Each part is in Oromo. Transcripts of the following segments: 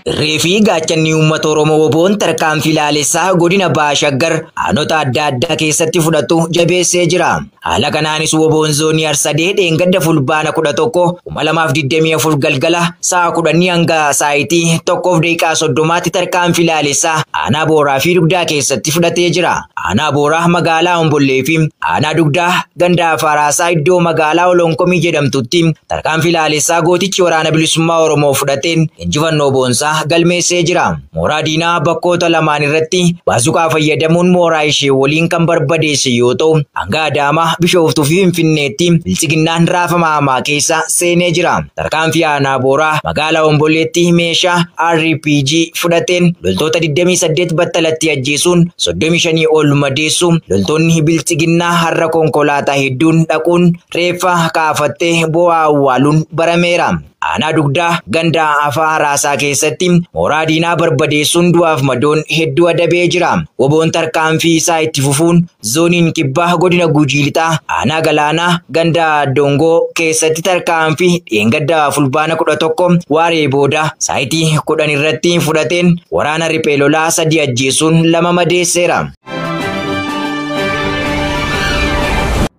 Reefii gaachanni uummata Oromoo Woboon tarkaanfii laalessaa godina Baha Shaggar aanota adda addaa keessatti fudhatu jabeessee jira. Haala kanaanis Woboon zoonii Arsadee dheengadda fulbaana 11 2024 galgala sa'a 10 hanga saayitii 1:30 tarkaanfii laalessaa aanaa Booraa fi Dugdaa keessatti fudhatee jira. Aanaa Booraa magaalaa Ombollee fi aanaa Dugdaa ganda Afaraasaa iddoo magaalaa Olonkomii jedhamtutti tarkaanfii laalessaa gootichi waraana bilisummaa Oromoo fudhateen injifannoo boonsaa galmeessee jira. Mooraa diinaa bakkoota lamaan irratti baasuqaa fayyadamuun mooraa ishee waliin kan barbadeesse yoo ta'u, hanga Adaamaa, Bishooftuu fi Finfinneetti bilchiginnaan raafama hamaa keessa seenee jira. Tarkaanfii aanaa Booraa magaalaa Ombolleetti meeshaa RPG fudhateen loltoota 28 battalatti ajjeesuun 35 ol madeessu loltoonni bilchiginnaa har'a konkolaataa hedduun dhaquun reeffa kaafattee bo'aa awwaaluun barameera. Aanaa Dugdaa ganda Afaraasaa keessatti mooraa diinaa barbadeessuun du'aaf madoon hedduu adabee jira. Woboon tarkaanfii isaa itti fufuun zooniin kibbaa godina Gujii Lixaa aanaa Galaanaa ganda Dongoo keessatti tarkaanfii dheengadda fulbaana 11 waaree booda saayitii 10 irratti fudhateen waraana riphee lolaa 3 ajjeesuun 2 madeesseera.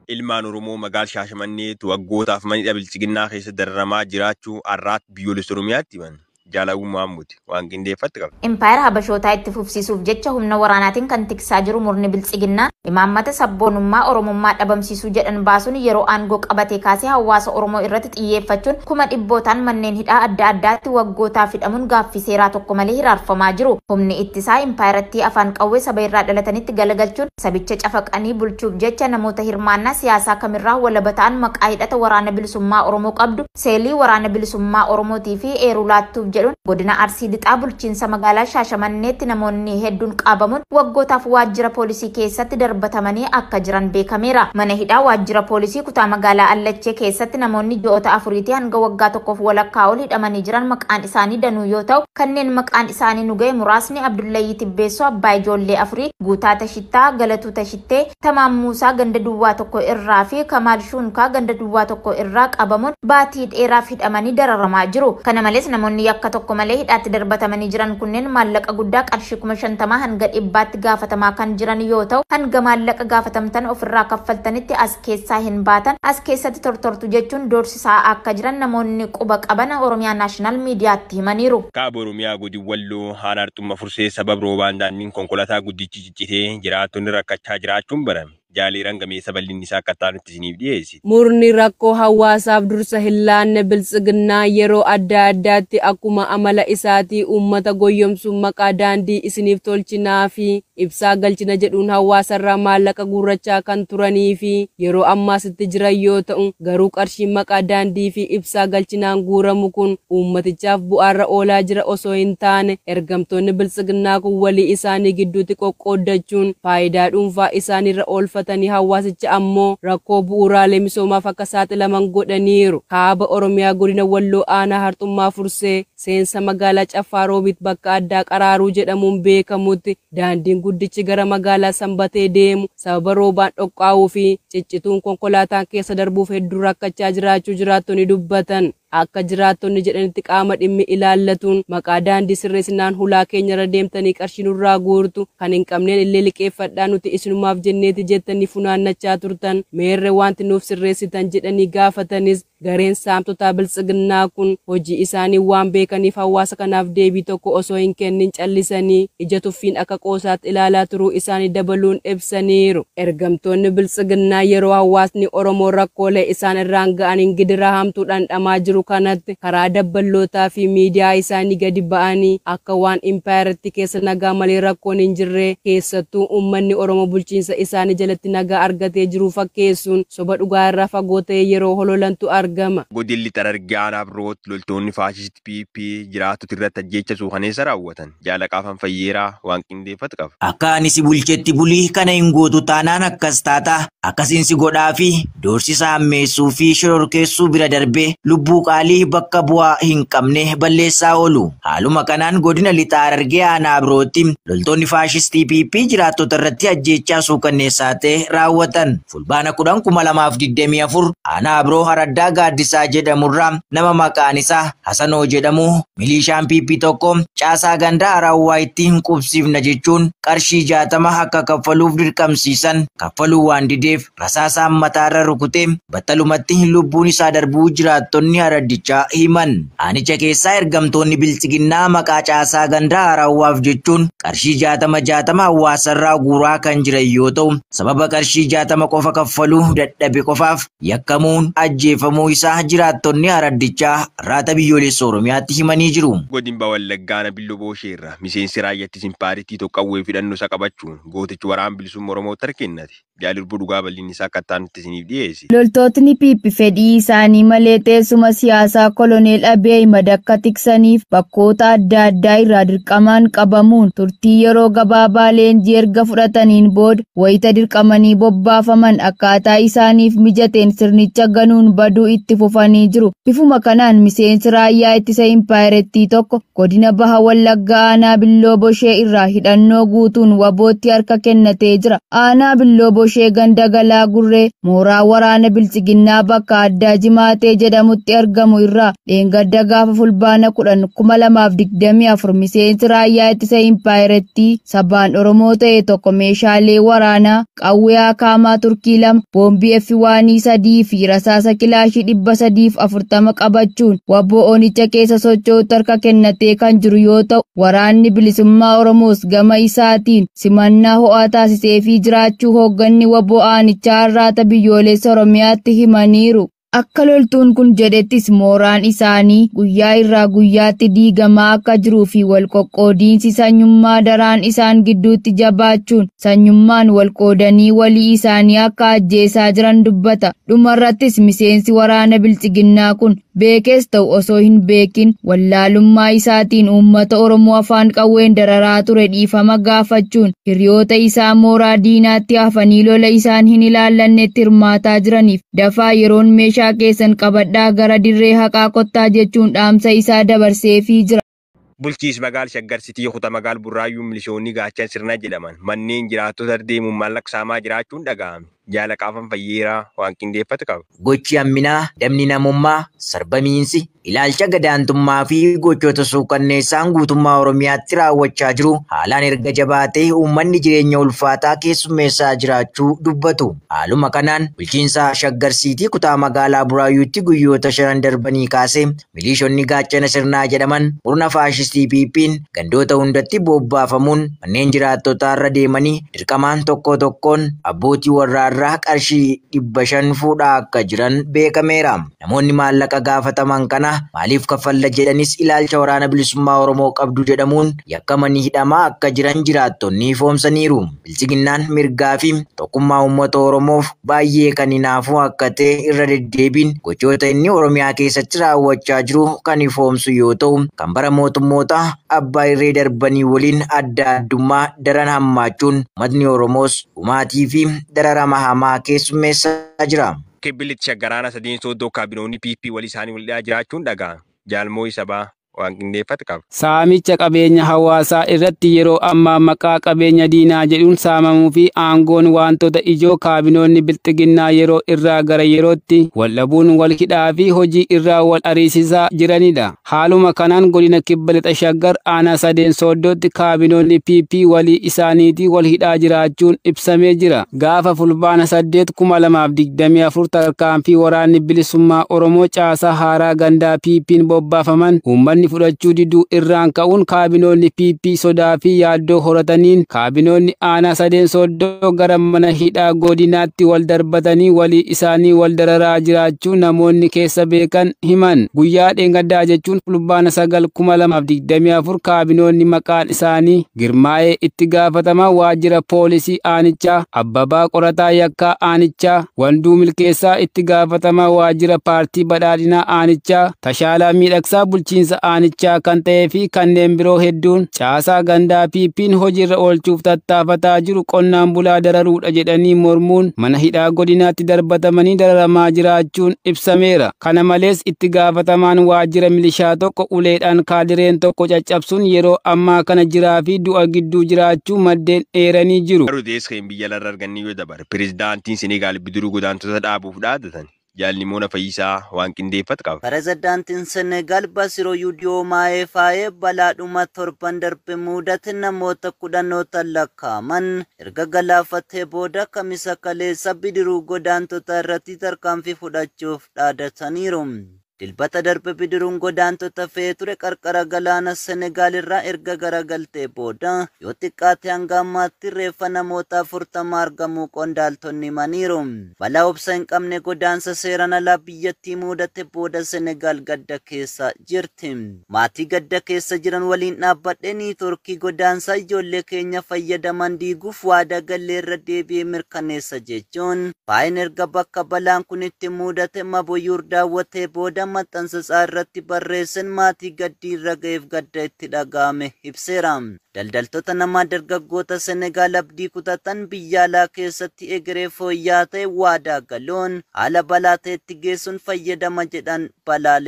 Ilmaan Oromoo magaalaa Shaashamanneetu waggootaaf mana bilchiginnaa keessa dararamaa jiraachuu har'aatti biyyoolessa Oromiyaatti himan. Jaalawuu Maammuti waan qindeeffatti qaba. Impaayera Habashootaa itti fufsiisuuf jecha humna waraanaatiin kan tiksaa jiru murni bilchiginnaa imaammata sabboonummaa Oromummaa dhabamsiisuu jedhan baasuun yeroo aangoo qabatee kaasee hawaasa Oromoo irratti xiyyeeffachuun kuma dhibbootaan manneen hidhaa adda addaatti waggootaaf hidhamuun gaaffii seeraa tokko malee hiraarfamaa jiru. Humni ittisaa impaayeratti afaan qawwee saba irraa dhalatanitti galagalchuun sabicha cafaqanii bulchuuf jecha namoota hirmaannaa siyaasaa kamirraa walaba ta'an maqaa hidhata waraana bilisummaa Oromoo qabdu seelii waraana bilisummaa Oromootii fi eeruu laattuuf jedhuun godina Arsii Lixaa bulchiinsa magaalaa Shaashamanneetti namoonni hedduun qabamuun waggootaaf waajjira poolisii keessatti darbatamanii akka jiran beekameera. Mana hidhaa waajjira poolisii kutaa magaalaa Allachee keessatti namoonni ji'oota 4 hanga waggaa 1 walakkaa ol hidhamanii jiran maqaan isaanii danuu yoo ta'u, kanneen maqaan isaanii nu ga'e muraasni Abdullayyii Tibbeessoo, Abbaa Ijoollee 4, Guutaa Tashittaa, Galatuu Tashittee, Tamaam Muusaa ganda Duwwaa 1 irraa fi Kamaal Shuunkaa ganda Duwwaa 1 irraa qabamuun baatii dheeraaf hidhamanii dararamaa jiru. Kana malees namoonni yakka tokko malee hidhaatti darbatamanii jiran kunneen maallaqa guddaa qarshii 50,000 hanga 100tti gaafatamaa kan jiran yoo ta'u, hanga maallaqa gaafatamtan ofirraa kaffaltanitti as keessaa hin baatan, as keessatti tortortu jechuun doorsisaa akka jiran namoonni quba qaban Oromiyaa Naashinaal Miidiyaatti himaniiru. Kaaba Oromiyaa godin Walloo haala Arxumma Fursee sababa roobaan daandiin konkolaataa guddichi ciccitee jiraattonni rakkachaa jiraachuun barame. Jaaliiraan gameessa bal'inni isaa akka taanutti isiniif dhiyeessiti. Murni rakkoo hawaasaaf dursa hin laanne biltsiginnaa yeroo adda addaatti akkuma amala isaatii uummata goyyomsuun maqaa daandii isiniif tolchinaa fi ibsaa galchina jedhuun hawaasarraa maallaqa guurrachaa kan turanii fi yeroo ammaas itti jiran yoo ta'u, garuu qarshiin maqaa daandii fi ibsaa galchinaan guuramu kun uummatichaaf bu'aarra oolaa jira osoo hin taane ergamtoonni biltsiginnaa kun walii isaanii gidduutti qoqqooddachuun faayidaa dhuunfaa isaaniirra oolfatanii hawaasicha ammoo rakkoo bu'uuraalee misoomaaf akka saaxilaman godhaniiru. Kaaba Oromiyaa godina Walloo aanaa Harxummaa Fursee seensa magaalaa Caffaa Roobiit bakka addaa Qaraaruu jedhamuun beekamutti daandiin guddichi gara magaalaa Sanbatee deemu sababa roobaan dhoqqaa'uu fi ciccituun konkolaataan keessa darbuuf hedduu rakkachaa jiraachuu jiraattonni dubbatan. Akka jiraattonni jedhanitti qaama dhimmi ilaallatuun maqaa daandii sirreessinaan hulaa keenyarra deemtanii qarshii nurraa guurtu kan hin qabneen illee liqeeffadhaa nuti isinumaaf jenneeti jettanii funaannachaa turtan meerre wanti nuuf sirreessitan jedhanii gaafatanis gareen saamtotaa biltsiginnaa kun hojii isaanii waan beekaniif hawaasa kanaaf deebii tokko osoo hin kennin callisanii ija tuffiin akka qoosaatti ilaalaa turuu isaanii dabaluun ibsaniiru. Ergamtoonni biltsiginnaa yeroo hawaasni Oromoo rakkoolee isaan irraan ga'aniin gidiraa hamtuu dhandhamaa jiru kanatti karaa dabballootaa fi miidiyaa isaanii gadi ba'anii akka waan impaayeratti keessa nagaa malee rakkoon hin jirre keessattuu uummanni Oromoo bulchiinsa isaanii jalatti nagaa argatee jiru fakkeessuun soba dhugaa irraa fagoo ta'e yeroo hololantu argama. Godilli Xarargee aanaa birootti loltoonni faashistii PP jiraattota irratti ajjeecha suukaneessa raawwatan. Jaalaqaafan Fayyeeraa waan qindeeffatu qaba. Akka ani si bulchetti bulii kana hin gootu taanaan akkas taata. Akkasiin si godhaa fi doorsisa hammeessuu fi shororkeessuu bira darbee lubbuu qaalii bakka bu'aa hin qabne balleessaa oolu. Haaluma kanaan godina Lixaa Harargee aanaa birootti loltoonni faashistii PP jiraattota irratti ajjeechaa suukanneessaa ta'e raawwatan. Fulbaana 10,2024 aanaa biroo Haraddaa Gaaddisaa jedhamurraa nama maqaan isaa Hasanoo jedhamu milishaan PP tokko caasaa gandaa Harawwaa ittiin qubsiifna jechuun qarshii 60 akka kaffaluuf dirqamsiisan kaffaluu waan dideef rasaasaan mataarra rukutee battalumatti lubbuun isaa darbuu jiraattonni haraddichaa himan. Aanicha keessaa ergamtoonni bilchiginnaa maqaa caasaa gandaa Harawwaaf jechuun qarshii 60 hawaasarraa guuraa kan jiran yoo ta'u, sababa qarshii 60 qofa kaffaluu dadhabe qofaaf yakkamuun ajjeefamuu isaa jiraattonni haraddichaa Raata Biyyoolessa Oromiyaatti himanii jiru. Godina Wallaggaa Aanaa Billoo Boosheerra miseensi raayyaa impaayeritti tokko qawwee fidhannoo isa qabachuun gootichi waraana bilisummaa Oromoo kennate. Jaalirbu dhugaa bal'inni isaa akka ta'anitti isiniif dhiyeesse. Loltootni PP fedhii isaanii malee teessuma siyaasaa koloneel Abiy Ahimad akka tiksaniif bakkoota adda addaa irraa dirqamaan qabamuun turtii yeroo gabaabaa leenjii erga fudhataniin booda wayita dirqamanii bobbaafaman akkaataa isaaniif mijateen sirnicha ganuun baduu itti fufanii jiru. Bifuma kanaan miseensi raayyaa ittisa impaayirettii tokko godina Baha Wallaggaa Aanaa Billoo Boshee irraa hidhannoo guutuun wabootti harka kennatee jira. Aanaa Billoo Boshee ganda Galaa Gurree mooraa waraana bilchiginnaa bakka addaa Jimaatee jedhamutti argamu irraa dheengadda gaafa fulbaana 10,2024 miseensi raayyaa ittisa impaayirettii sabaan Oromoo ta'e tokko meeshaalee waraanaa qawwee akaamaa Turkii 2 boombii F1 3 fi rasaasa kilaashii 340 qabachuun waboo oonicha keessa socho'utti harka kennatee kan jiru yoo ta'u, waraanni bilisummaa Oromoos gama isaatiin simannaa ho'aa taasisee fi jiraachuu hoogganni waboo aanichaa Raata Biyyoolessa Oromiyaatti himaniiru. Akka loltuun kun jedhettis mooraan isaanii guyyaa irraa guyyaatti diigamaa akka jiruu fi wal qoqqoodiinsi sanyummaa daraan isaan gidduutti jabaachuun sanyummaan wal qoodanii walii isaanii akka ajjeesaa jiran dubbata. Dhumarrattis miseensi waraana bilchiginnaa kun beekees ta'u osoo hin beekin wallaalummaa isaatiin uummata Oromoo afaan qawween dararaa ture dhiifama gaafachuun hiriyoota isaa mooraa diinaatti hafanii lola isaan hin ilaallannetti hirmaataa jiraniif dafaa yeroon meeshaa keessan qabadhaa gara dirree haqaa kottaa jechuun dhaamsa isaa dabarseefii jira. Bulchiinsa magaalaa Shaggar Sitii kutaa magaalaa Burraayyuu milishoonni gaachan sirna jedhaman manneen jiraattota deemuun maallaqa saamaa jiraachuun dhaga'ame. Jaala qaafan fayyeeraa waan qindeeffate qaba. Gochi hamminaa, damni namummaa, sarbamiinsi, ilaalcha gadaantummaa fi gochoota suukanneessaan guutummaa Oromiyaatti raawwachaa jiru haalaan erga jabaatee uummanni jireenya ulfaataa keessummeessaa jiraachuu dubbatu. Haaluma kanaan bulchiinsa Shaggar Sitii kutaa magaalaa Buraayyuutti guyyoota 5 darbanii kaasee milishoonni gaachana sirnaa jedhaman murna faashistii PP'n gandoota hundatti bobbaafamuun manneen jiraattotaa irra deemanii dirqamaan tokko tokkoon abbootii warraa irraa qarshii 500 fuudhaa akka jiran beekameera. Namoonni maallaqa gaafataman kana maaliif kaffalla jedhanis ilaalcha waraana bilisummaa Oromoo qabdu jedhamuun yakkamanii hidhamaa akka jiran jiraattonni ifoomsaniiru. Bilchiginnaan mirgaa fi tokkummaa uummata Oromoof baay'ee kan hinaafuu akka ta'e irra deddeebiin gochoota inni Oromiyaa keessatti raawwachaa jiru kan ifoomsu yoo ta'u, kan bara mootummoota abbaa irree darbanii waliin adda addummaa daran hammaachuun uummatni Oromoos dhumaatii fi dararama hamaa keessummeessaa jira. Kibbilitti shaggaraana sadeen sooddoo kaabinoonni PP walii isaanii wal jiraachuun dhaga'ame. Jaalmoo Isabaa waan qindeeffate qaba. Saamicha qabeenya hawaasaa irratti yeroo ammaa maqaa qabeenya diinaa jedhuun saamamuu fi aangoon wantoota ijoo kaabinoonni bilxiginnaa yeroo irraa gara yerootti wal dhabuun wal hidhaa fi hojii irraa wal ariisisaa jiranidha. Haaluma kanaan godina Kibba Lixa Shaggar aanaa sadeen sooddootti kaabinoonni PP walii isaaniitii wal hidhaa jiraachuun ibsamee jira. Gaafa fulbaana 8,2024 tarkaanfii waraanni bilisummaa Oromoo caasaa haaraa gandaa PP'n bobbaafaman uummanni fudhachuu diduu irraan ka'uun kaabinoonni PP sodaa fi yaaddoo horataniin kaabinoonni aanaa sadeen sooddoo gara mana hidhaa godinaatti wal darbatanii walii isaanii wal dararaa jiraachuu namoonni keessa beekan himan. Guyyaa dheengaddaa jechuun fulbaana 9,2024 kaabinoonni maqaan isaanii Girmaa'ee itti gaafatamaa waajjira poolisii aanichaa, Abbabaa Qorataa Yakkaa aanichaa, Wanduu Milkeessaa itti gaafatamaa waajjira paartii badhaadhinaa aanichaa, Tashaalaa Miidhagsaa bulchiinsa aanichaa kan ta'ee fi kanneen biroo hedduun caasaa gandaa PP'n hojiirra oolchuuf tattaafataa jiru qonnaan bulaa dararuudha jedhanii mormuun mana hidhaa godinaatti darbatamanii dararamaa jiraachuun ibsameera. Kana malees itti gaafatamaan waajjira milishaa tokko uleedhaan kaadireen tokko caccabsuun yeroo ammaa kana jiraa fi du'a gidduu jiraachuu maddeen eeranii jiru. Odeessa biyya alarra arganne yoo dabare, pirezidaantiin Senegaal bidiruu godaantota dhaabuuf dhaadatan. Jaalli Moona Fayyisaa waan qindeeffatu qaba. Pirezidaantiin Senegaal Basiroo Diomaye Faye balaadhuma torban darbe mudate namoota kudhanoota lakkaa'aman erga galaafatee booda Kamisa kaleessa bidiruu godaantota irratti tarkaanfii fudhachuuf dhaadataniiru. Dilbata darbe bidiruun godaantota fe'ee ture qarqara galaana Senegaal irraa erga garagaltee booda yoo xiqqaate hanga ammaatti reeffa namoota 40 argamuu qondaaltonni himaniiru. Balaa obsa hin qabne godaansa seeraan alaa biyyattii mudate booda Senegaal gadda keessa jirti. Maatii gadda keessa jiran waliin dhaabbadhee niitoorkii godaansaa ijoollee keenya fayyadaman diiguuf waadaa gallee irra deebi'ee mirkaneessa jechuun Faayin erga bakka balaan kun itti mudate Maboyyuur daawwatee booda maxxansa isaa irratti barreessan maatii gaddii irra ga'eef gadda itti dhaga'ame ibseera. Daldaltoota namaa dargaggoota Senegaal abdii kutatan biyya alaa keessatti egeree fooyya'aa ta'e waadaa galuun haala balaa ta'etti geessuun fayyadama jedhan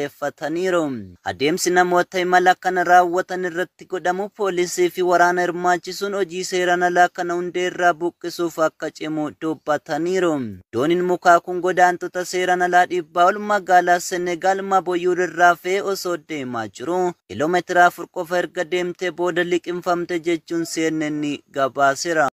balaaleffataniiru. Adeemsi namoota imala kana raawwatan irratti godhamu poolisii fi waraana hirmaachisuun hojii seeraan alaa kana hundee irraa buqqisuuf akka cimu dubbataniiru. Dooniin mukaa kun godaantota seeraan alaa 100 ol magaalaa Senegaal Maboyyuur irraa fe'ee osoo deemaa jiru kiiloomeetira 4 qofa erga deemtee booda liqimfamte jechuun CNN gabaaseera.